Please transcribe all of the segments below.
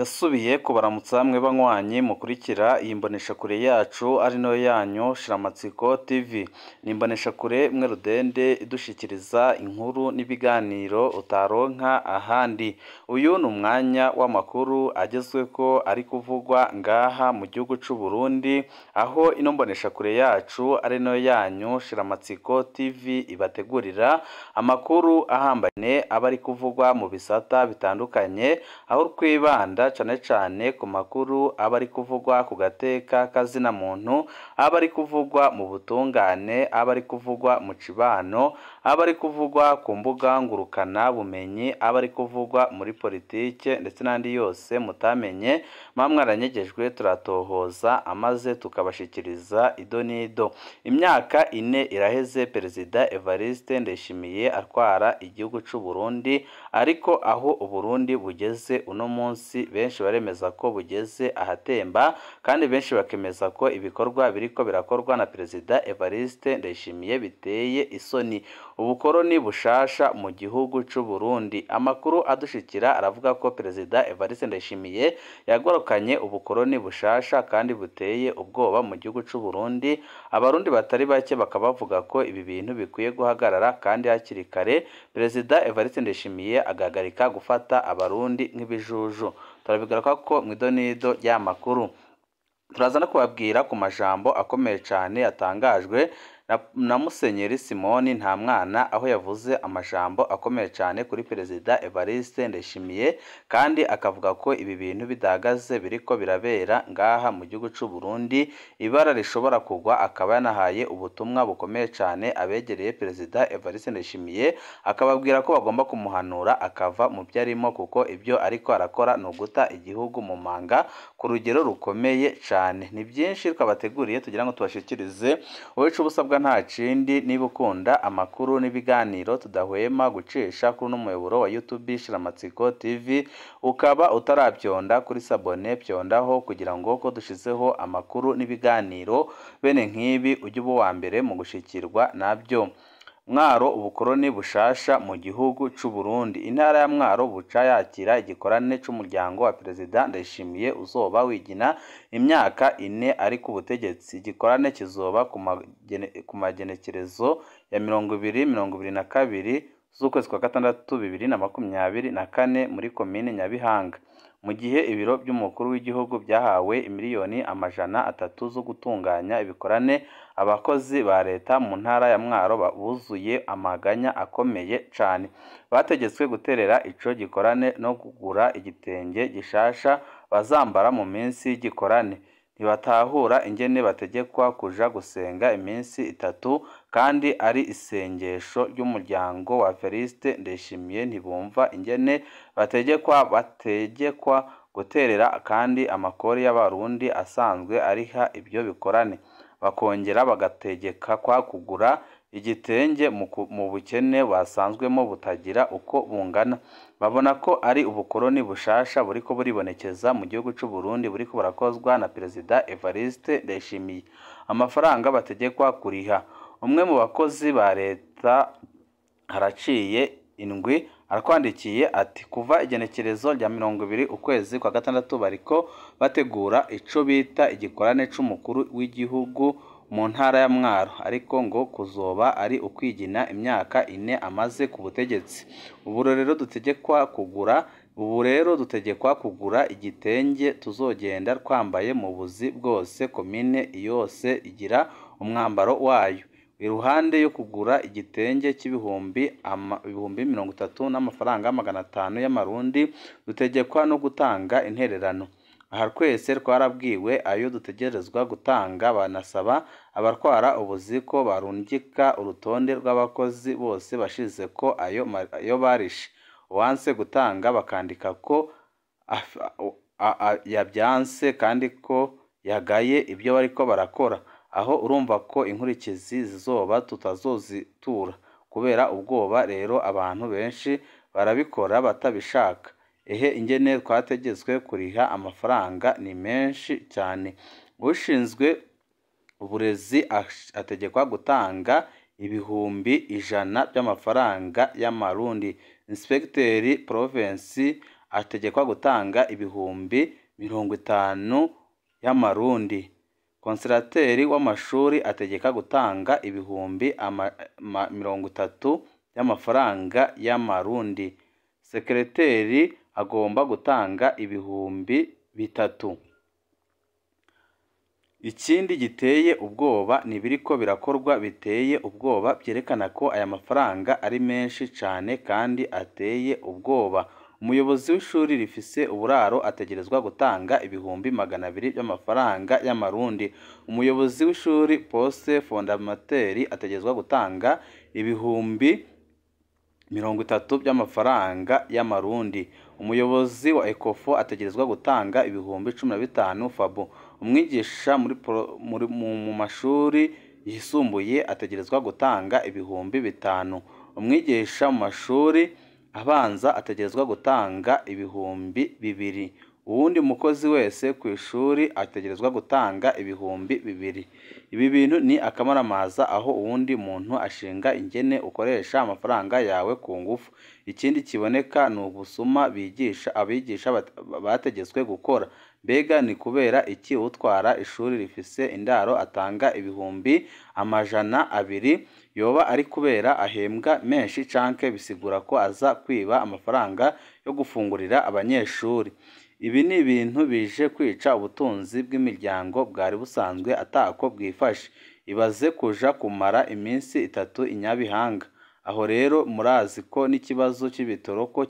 Ndasubiye kubaramutsa mwe banywanyi mukurikira iyi mboneshakure yacu ari nayo yanyu Shiramatsiko TV. Ni imboneshakure mwe rudende idushikiriza inkuru n'ibiganiro utaronka ahandi. Uyu ni umwanya w'amakuru agezweko ari kuvugwa ngaha mu gihugu c'u Burundi, aho ino mboneshakure yacu ari nayo yanyu Shiramatsiko TV ibategurira amakuru ahambaye aba ari kuvugwa mu bisata bitandukanye, aho twibanda cane cane ku makuru aba ari kuvugwa ku gateka kazina muntu, aba ari kuvugwa mu butungane, aba ari kuvugwa mu cibano, aba ari kuvugwa ku mbuga ngurukana bumenyi, aba ari kuvugwa muri politike ndetse n'andi yose mutamenye muba mwaranyegejwe, turatohoza amaze tukabashikiriza ido n'ido. Imyaka 4 iraheze Perezida Evariste Ndayishimiye atwara igihugu c'u Burundi, ariko aho Uburundi bugeze uno munsi benshi baremeza ko bugeze ahatemba, kandi benshi bakemeza ko ibikorwa biriko birakorwa na Perezida Evariste Ndayishimiye biteye isoni. Ubukoroni bushasha mu gihugu c'u Burundi. Amakuru adushikira aravuga ko Perezida Evariste Ndayishimiye yagorokanye ubukoroni bushasha kandi buteye ubwoba mu gihugu c'u Burundi. Abarundi batari bake bakaba bavuga ko ibi bintu bikwiye guhagarara kandi hakiri kare. Perezida Evariste Ndayishimiye agahagarika gufata abarundi nk'ibijuju. Turabigaruka ko mw'idonido ry'amakuru. Turaza no kubabwira ku majambo akomeye cane yatangajwe na Musenyeri Simoni Ntamwana, aho yavuze amajambo akomeye cane kuri Perezida Evariste Ndayishimiye, kandi akavuga ko ibi bintu bidahagaze biriko birabera ngaha mu gihugu c'u Burundi, ibara rishobora kugwa. Akaba yanahaye ubutumwa bukomeye cane abegereye Perezida Evariste Ndayishimiye, akababwira ko bagomba kumuhanura akava mu byo arimo, kuko ibyo ariko arakora ni uguta igihugu mu manga ku rugero rukomeye cane. Ni byinshi twabateguriye tugira ngo tubashikirize. Wowe ico ubusabwa nta kindi, niba ukunda amakuru n'ibiganiro tudahwema gucisha kuri uno muyoboro wa YouTube Shiramatsiko TV, ukaba utarabyonda kuri sabone, byondaho kugira ngo ko dushizeho amakuru n'ibiganiro bene nk'ibi ujye uba uwa mbere mu gushikirwa nabyo. Mwaro ubukoroni bushasha mu gihugu c'u Burundi. Intara ya Mwaro buca yakira igikorane c'umuryango wa Perezida Ndayishimiye uzoba wigina imyaka 4 ari ku butegetsi. Igikorane kizoba ku magenekerezo ya 20, 22 z'ukwezi kwa gatandatu 2024 muri komine Nyabihanga. Mu gihe ibiro by'umukuru w'igihugu byahawe imiliyoni 300 zo gutunganya ibikorane, abakozi ba leta mu ntara ya Mwaro buzuye amaganya akomeye cane. Bategetswe guterera ico gikorane no kugura igitenge gishasha bazambara mu minsi y'igikorane. Ntibatahura ingene bategekwa kuja gusenga iminsi 3 kandi ari isengesho ry'umuryango wa Evariste Ndayishimiye. Ntibumva ingene bategekwa guterera kandi amakori y'abarundi asanzwe ariha ibyo bikorane, bakongera bagategekwa kugura igitenge mu bukene basanzwemo butagira uko bungana. Babona ko ari ubukoroni bushasha buriko buribonekeza mu gihugu c'u Burundi, buriko burakozwa na Perezida Evariste Ndayishimiye. Amafaranga bategekwa kuriha. Umwe mu bakozi ba leta haraciye indwi arakwandikiye ati: kuva igenekerezo rya 20 ukwezi kwa gatandatu bariko bategura ico bita igikorane c'umukuru w'igihugu mu ntara ya Mwaro, ariko ngo kuzoba ari ukwigina imyaka 4 amaze ku butegetsi. Ubu rero dutegekwa kugura igitenge tuzogenda twambaye mu buzi bwose. Komine yose igira umwambaro wayo. Iruhande yo kugura igitenge c'ibihumbi 30 n'amafaranga 500 y'amarundi, dutegekwa no gutanga intererano. Aha twese twarabwiwe ayo dutegerezwa gutanga. Banasaba abatwara ubuzi ko barungika urutonde rw'abakozi bose bashize ko ayo barishe. Uwanse gutanga bakandika ko yabyanse kandi ko yagaye ibyo bariko barakora. Aho urumva ko inkurikizi zizoba tutazozitura. Kubera ubwoba rero abantu benshi barabikora batabishaka. Ehe ingene twategetswe kuriha amafaranga ni menshi cyane. Ushinzwe uburezi ategekwa gutanga 100,000 by'amafaranga y'amarundi. Inspecteur province ategekwa gutanga 50,000 y'amarundi. Konserateri w'amashuri ategeka gutanga 30,000 y'amafaranga y'amarundi. Sekereteri agomba gutanga 3,000. Ikindi giteye ubwoba ni biriko birakorwa biteye ubwoba byerekana ko aya mafaranga ari menshi cane kandi ateye ubwoba. Umuyobozi w'ishuri rifise uburaro ategerezwa gutanga 200,000 by'amafaranga y'amarundi. Umuyobozi w'ishuri poste fondamentale ategerezwa gutanga 30,000 by'amafaranga y'amarundi. Umuyobozi wa Ecofo ategerezwa gutanga 15,000 FABU. Umwigisha mu mashuri yisumbuye ategerezwa gutanga 5,000. Umwigisha mu mashuri abanza ategerezwa gutanga 2,000. Uwundi mukozi wese ku ishuri ategerezwa gutanga 2,000. Ibi bintu ni akamaramaza aho uwundi muntu ashinga ingene ukoresha amafaranga yawe ku ngufu. Ikindi kiboneka ni ubusuma abigisha bategetswe gukora. Mbega ni kubera iki utwara ishuri rifise indaro atanga 200,000? Yoba ari kubera ahembwa menshi canke bisigura ko aza kwiba amafaranga yo gufungurira abanyeshuri? Ibi ni ibintu bije kwica ubutunzi bw'imiryango bwari busanzwe atako bwifashe. Ibaze kuja kumara iminsi 3 i Nyabihanga. Aho rero murazi ko n'ikibazo c'ibitoro ko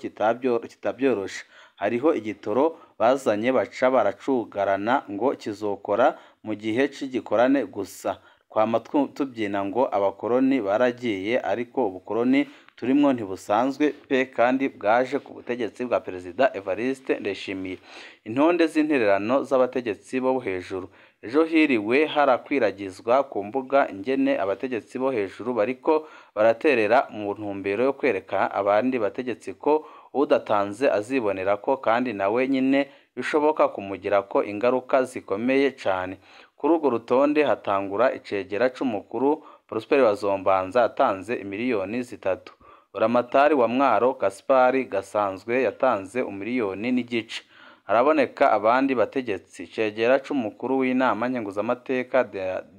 kitabyorosha. Hariho igitoro bazanye baca baracugarana ngo kizokora mu gihe c'igikorane gusa. Twama tubyina ngo abakoroni baragiye, ariko ubukoroni turimwo ntibusanzwe pe kandi bwaje ku butegetsi bwa Perezida Evariste Ndayishimiye. Intonde z'intererano z'abategetsi bo hejuru. Ejo hiriwe harakwiragizwa ku mbuga ingene abategetsi bo hejuru bariko baraterera mu ntumbero yo kwereka abandi bategetsi ko udatanze azibonera ko kandi nawe nyine bishoboka kumugirako ingaruka zikomeye cane. Kuri urwo rutonde hatangura icegera c'umukuru Prosper Bazombanza atanze 3,000,000. Buramatari wa Mwaro Gaspari Gasanzwe yatanze 1,5 miliyoni. Haraboneka abandi bategetsi. Icegera c'umukuru w'inama nkenguzamateka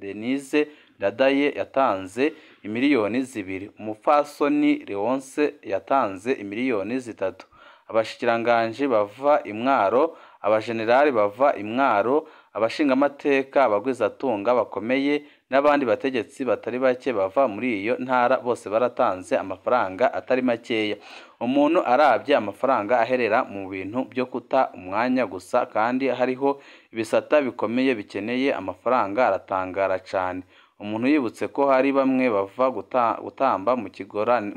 Denise Ndadaye yatanze 2,000,000. Umupfasoni Leonce yatanze 3,000,000. Abashikiranganji bava i Mwaro, abajenerali bava i Mwaro, abashingamateka, abagwizatunga bakomeye n'abandi bategetsi batari bake bava muri iyo ntara bose baratanze amafaranga atari makeya. Umuntu arabye amafaranga aherera mu bintu byo kuta umwanya gusa kandi hariho ibisata bikomeye bikeneye amafaranga aratangara cane. Umuntu yibutse ko hari bamwe bava gutamba mu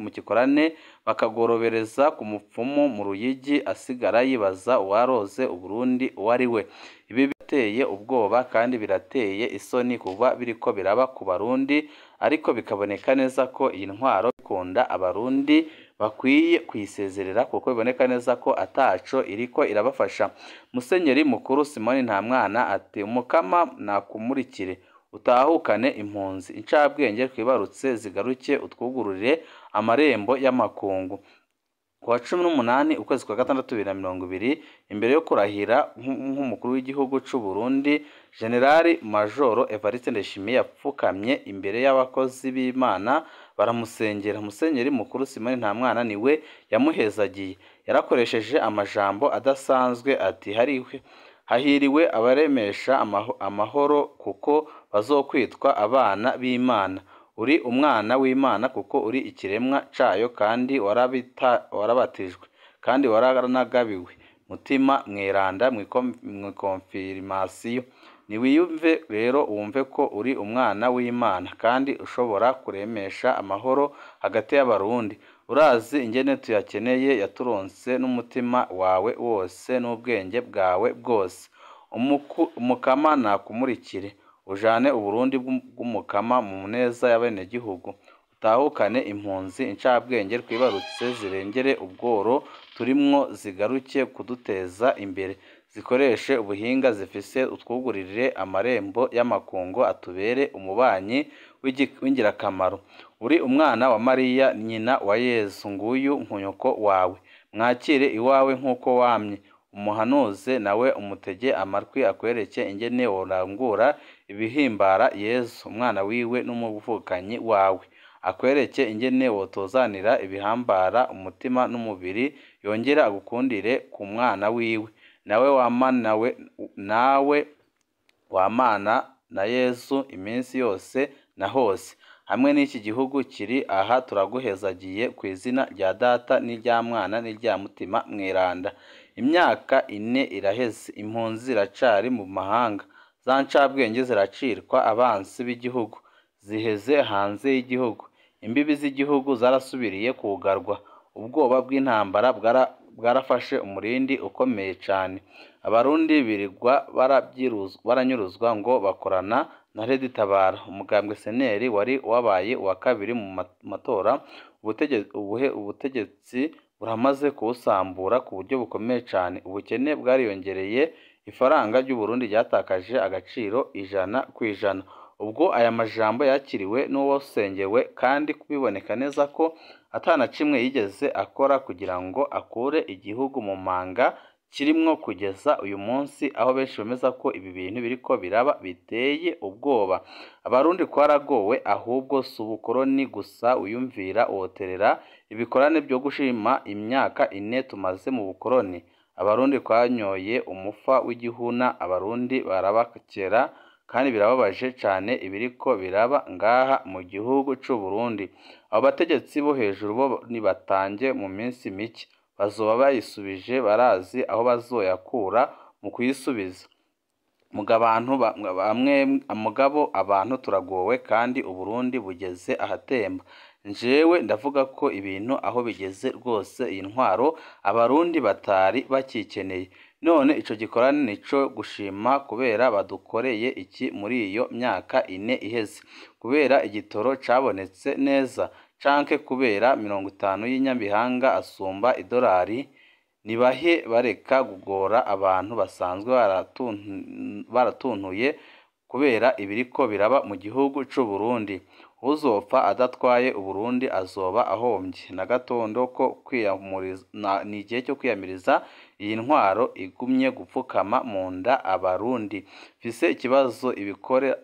kikorane bakagorobereza ku mupfumu mu Ruyigi asigara yibaza uwaroze Uburundi uwo ari we. Ibi birateye ubwoba kandi birateye isoni kuba biriko biraba ku Barundi, ariko bikaboneka neza ko iyi ntwaro ikunda Abarundi bakwiye kuyisezerera kuko biboneka neza ko ataco iriko irabafasha. Musenyeri mukuru Simoni Ntamwana ati umukama nakumurikire utahukane impunzi incabwenge twibarutse zigaruke utwugururire amarembo y'amakungu. Ku wa 18 ukwezi kwa gatandatu 2020 imbere yo kurahira nk'umukuru w'igihugu c'u Burundi, Generali Majoro Evariste Ndayishimiye yapfukamye imbere y'abakozi b'Imana baramusengera. Musenyeri mukuru Simoni Ntamwana niwe yamuhezagiye. Yarakoresheje amajambo adasanzwe ati hahiriwe abaremesha amahoro kuko bazokwitwa abana b'Imana. Uri umwana w'Imana kuko uri ikiremwa cayo kandi warabatijwe kandi waranagabiwe mutima mweranda mw'ikonfirmasiyo. Niwiyumve rero wumve ko uri umwana w'Imana kandi ushobora kuremesha amahoro hagati y'Abarundi. Urazi ingene tuyakeneye, yaturonse n'umutima wawe wose n'ubwenge bwawe bwose. Umukama nakumurikire ujane Uburundi bw'umukama mu neza y'abenegihugu, utahukane impunzi incabwenge twibarutse zirengere ubworo turimwo zigaruke kuduteza imbere, zikoreshe ubuhinga zifise utwugururire amarembo y'amakungu atubere umubanyi w'ingirakamaro. Uri umwana wa Mariya nyina wa Yezu, nguyu nkunyoko wawe. Mwakire iwawe nk'uko wamye, umuhanuze nawe umutege amatwi akwereke ingene worangura ibihimbara Yezu umwana wiwe n'umuvukanyi wawe, akwereke ingene wotozanira ibihambara umutima n'umubiri, yongere agukundire ku mwana wiwe. Nawe wamana na Yezu iminsi yose na hose. Hamwe n'iki gihugu kiri aha turaguhezagiye ku izina rya Data n'irya Mwana n'irya Mutima Mweranda. Imyaka 4 iraheze, impunzi ziracari mu mahanga, za ncabwenge ziracirwa abansi b'igihugu, ziheze hanze y'igihugu, imbibi z'igihugu zarasubiriye kugarwa, ubwoba bw'intambara bwarafashe umurindi ukomeye cane. Abarundi birirwa baranyuruzwa ngo bakorana na Red Tabara. Umugambwe SNL wari wabaye uwa kabiri mu matora, ubutegetsi buramaze kuwusambura ku buryo bukomeye cane. Ubukene bwariyongereye, ifaranga ry'Uburundi ryatakaje agaciro 100%. Ubwo aya majambo yakiriwe n'uwosengewe kandi biboneka neza ko atana kimwe yigeze akora kugira ngo akure igihugu mu manga kirimwo kugeza uyu munsi, aho benshi bemeza ko ibi bintu biriko biraba biteye ubwoba. Abarundi twaragowe, ahubwo si ubukoroni gusa wiyumvira woterera ibikorane byo gushima imyaka 4 tumaze mu bukoroni. Abarundi twanyoye umufa w'igihuna, Abarundi barabakera kandi birababaje cane ibiriko biraba ngaha mu gihugu c'u Burundi. Abo bategetsi bo hejuru bo nibatange mu minsi mike bazoba bayisubije, barazi aho bazoyakura mu kuyisubiza. Mugabo abantu turagowe kandi Uburundi bugeze ahatemba. Njewe ndavuga ko ibintu aho bigeze rwose iyi ntwaro Abarundi batari bakikeneye. None ico gikorane nico gushima kubera badukoreye iki muri iyo myaka 4 iheze, kubera igitoro cabonetse neza, canke kubera 50 y'inyabihanga asumba idolari. Nibahe bareka gugora abantu basanzwe baratuntuye kubera ibiriko biraba mu gihugu c'u Burundi. Uzopfa adatwaye Uburundi azoba ahombye. Na gatondo ko ni igihe cyo kwiyamiriza iyi ntwaro igumye gupfukama mu nda Abarundi. Mfise ikibazo,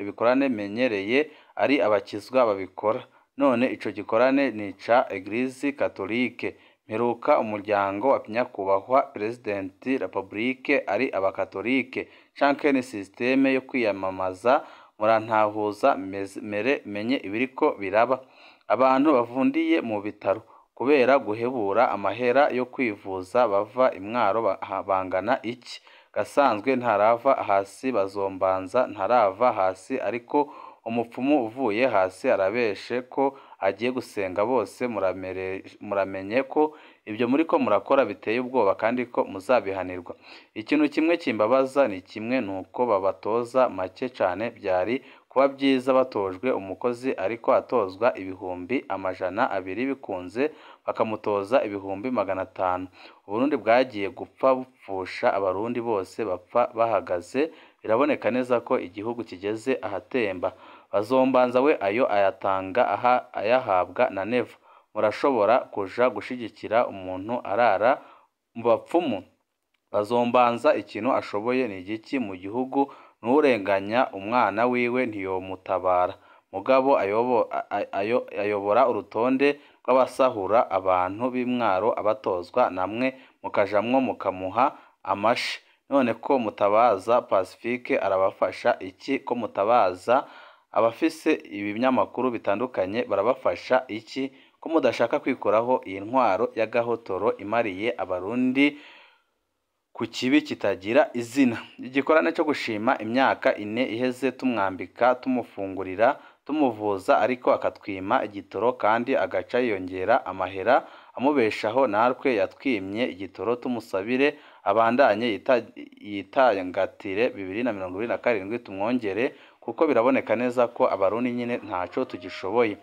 ibikorane menyereye ari abakizwa babikora, none ico gikorane ni ica Eglise Catholique. Mperuka umuryango wa nyakubahwa President Republique ari abakatolike, canke ni systeme yo kwiyamamaza. Murantahuza mere menye ibiriko biraba. Abantu bavundiye mu bitaro kubera guhebura amahera yo kwivuza bava imwaro bangana iki? Gasanzwe ntarava hasi, bazombanza ntarava hasi, ariko umupfumu uvuye hasi arabeshe ko agiye gusenga. Bose muramenye ko ibyo muriko murakora biteye ubwoba kandi ko muzabihanirwa. Ikintu kimwe kimbabaza ni kimwe, nuko babatoza make cane. Byari kuba byiza batojwe umukozi ariko atozwa 200,000, bikunze bakamutoza 500,000. Uburundi bwagiye gupfa bupfusha Abarundi bose bapfa bahagaze. Biraboneka neza ko igihugu kigeze ahatemba. Bazombanza we ayo ayatanga aha ayahabwa na Neva. Murashobora kuja gushigikira umuntu arara mu bapfumu? Bazombanza ikintu ashoboye ni igiki mu gihugu? N'urenganya umwana wiwe ntiyomutabara. Mugabo ayobora urutonde rw'abasahura abantu b'imwaro abatozwa, namwe mukajamwo mukamuha amashi. None ko mutabaza Pacifique arabafasha iki? Ko mutabaza abafise ibinyamakuru bitandukanye barabafasha iki? Ko mudashaka kwikuraho iyi ntwaro y'agahotoro imariye Abarundi ku kibi kitagira izina? Igikorane cyo gushima imyaka 4 iheze tumwambika, tumufungurira, tumuvuza, ariko akatwima igitoro kandi agaca yiyongera amahera amubeshaho. Natwe yatwimye igitoro, tumusabire abandanye yitangatire 2027 tumwongere, kuko biraboneka neza ko Abarundi nyine ntaco tugishoboye.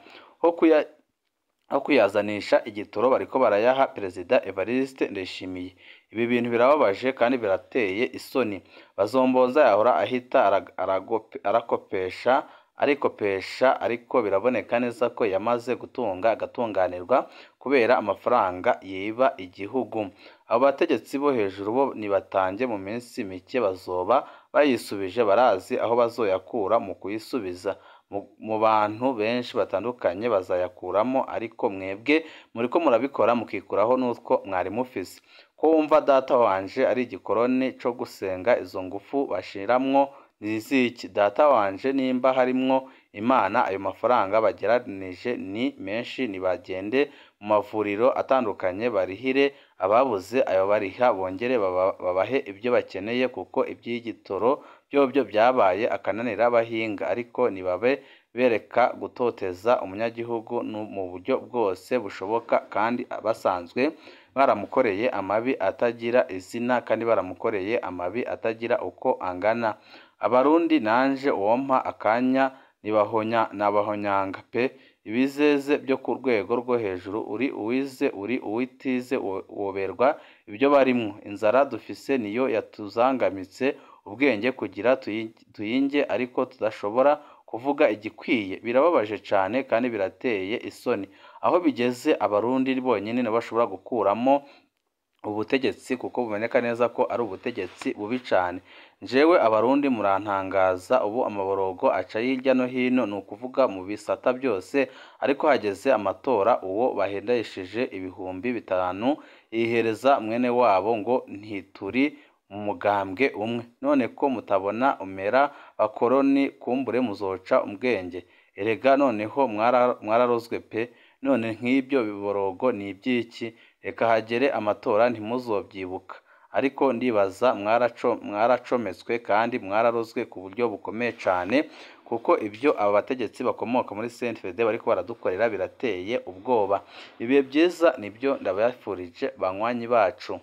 Aho kuyazanisha igitoro bariko barayaha Perezida Evariste Ndayishimiye. Ibi bintu birababaje kandi birateye isoni. Bazomboza yahora ahita arakopesha arikopesha, ariko biraboneka neza ko yamaze gutunga agatunganirwa kubera amafaranga yiba igihugu. Abo bategetsi bo hejuru bo nibatange mu minsi mike bazoba bayisubije, barazi aho bazoyakura mu kuyisubiza. Mu bantu benshi batandukanye bazayakuramo, ariko mwebwe muriko murabikora mukikuraho n'utwo mwari mufise. Ko wumva data wanje ari igikoroni co gusenga, izo ngufu bashiramwo niziki? Data wanje nimba harimwo Imana, ayo mafaranga bageranije ni menshi, nibagende mu mavuriro atandukanye barihire ababuze ayo bariha, bongere babahe ibyo bakeneye, kuko iby'igitoro byobyo byabaye akananira abahinga. Ariko nibabe bereka gutoteza umunyagihugu mu buryo bwose bushoboka, kandi basanzwe baramukoreye amabi atagira izina, kandi baramukoreye amabi atagira uko angana. Abarundi nanje uwompa akanya nabahonyanga pe! Ibizeze byo ku rwego rwo hejuru, uri uwize uri uwitize woberwa ibyo barimwo. Inzara dufise niyo yatuzangamitse ubwenge kugira tuyinge, ariko tudashobora kuvuga igikwiye. Birababaje cane kandi birateye isoni aho bigeze. Abarundi bonyene nibo bashobora gukuramo ubutegetsi, kuko buboneka neza ko ari ubutegetsi bubi cane. Jewe abarundi murantangaza, ubu amaborogo aca hirya no hino, ni ukuvuga mu bisata byose, ariko hageze amatora uwo bahendesheje 5000 yihereza mwene wabo ngo ntituri mu mugambwe umwe. None ko mutabona umera bakoroni, kumbure muzoca ubwenge. Erega noneho mwararozwe pe! None nk'ibyo biborogo ni iby'iki? Reka hagere amatora ntimuzobyibuka. Ariko ndibaza mwaracometswe kandi mwararozwe ku buryo bukomeye cane, kuko ibyo aba bategetsi bakomoka muri CNDD bariko baradukorera birateye ubwoba. Ibihe byiza nibyo ndabafurije banywanyi bacu.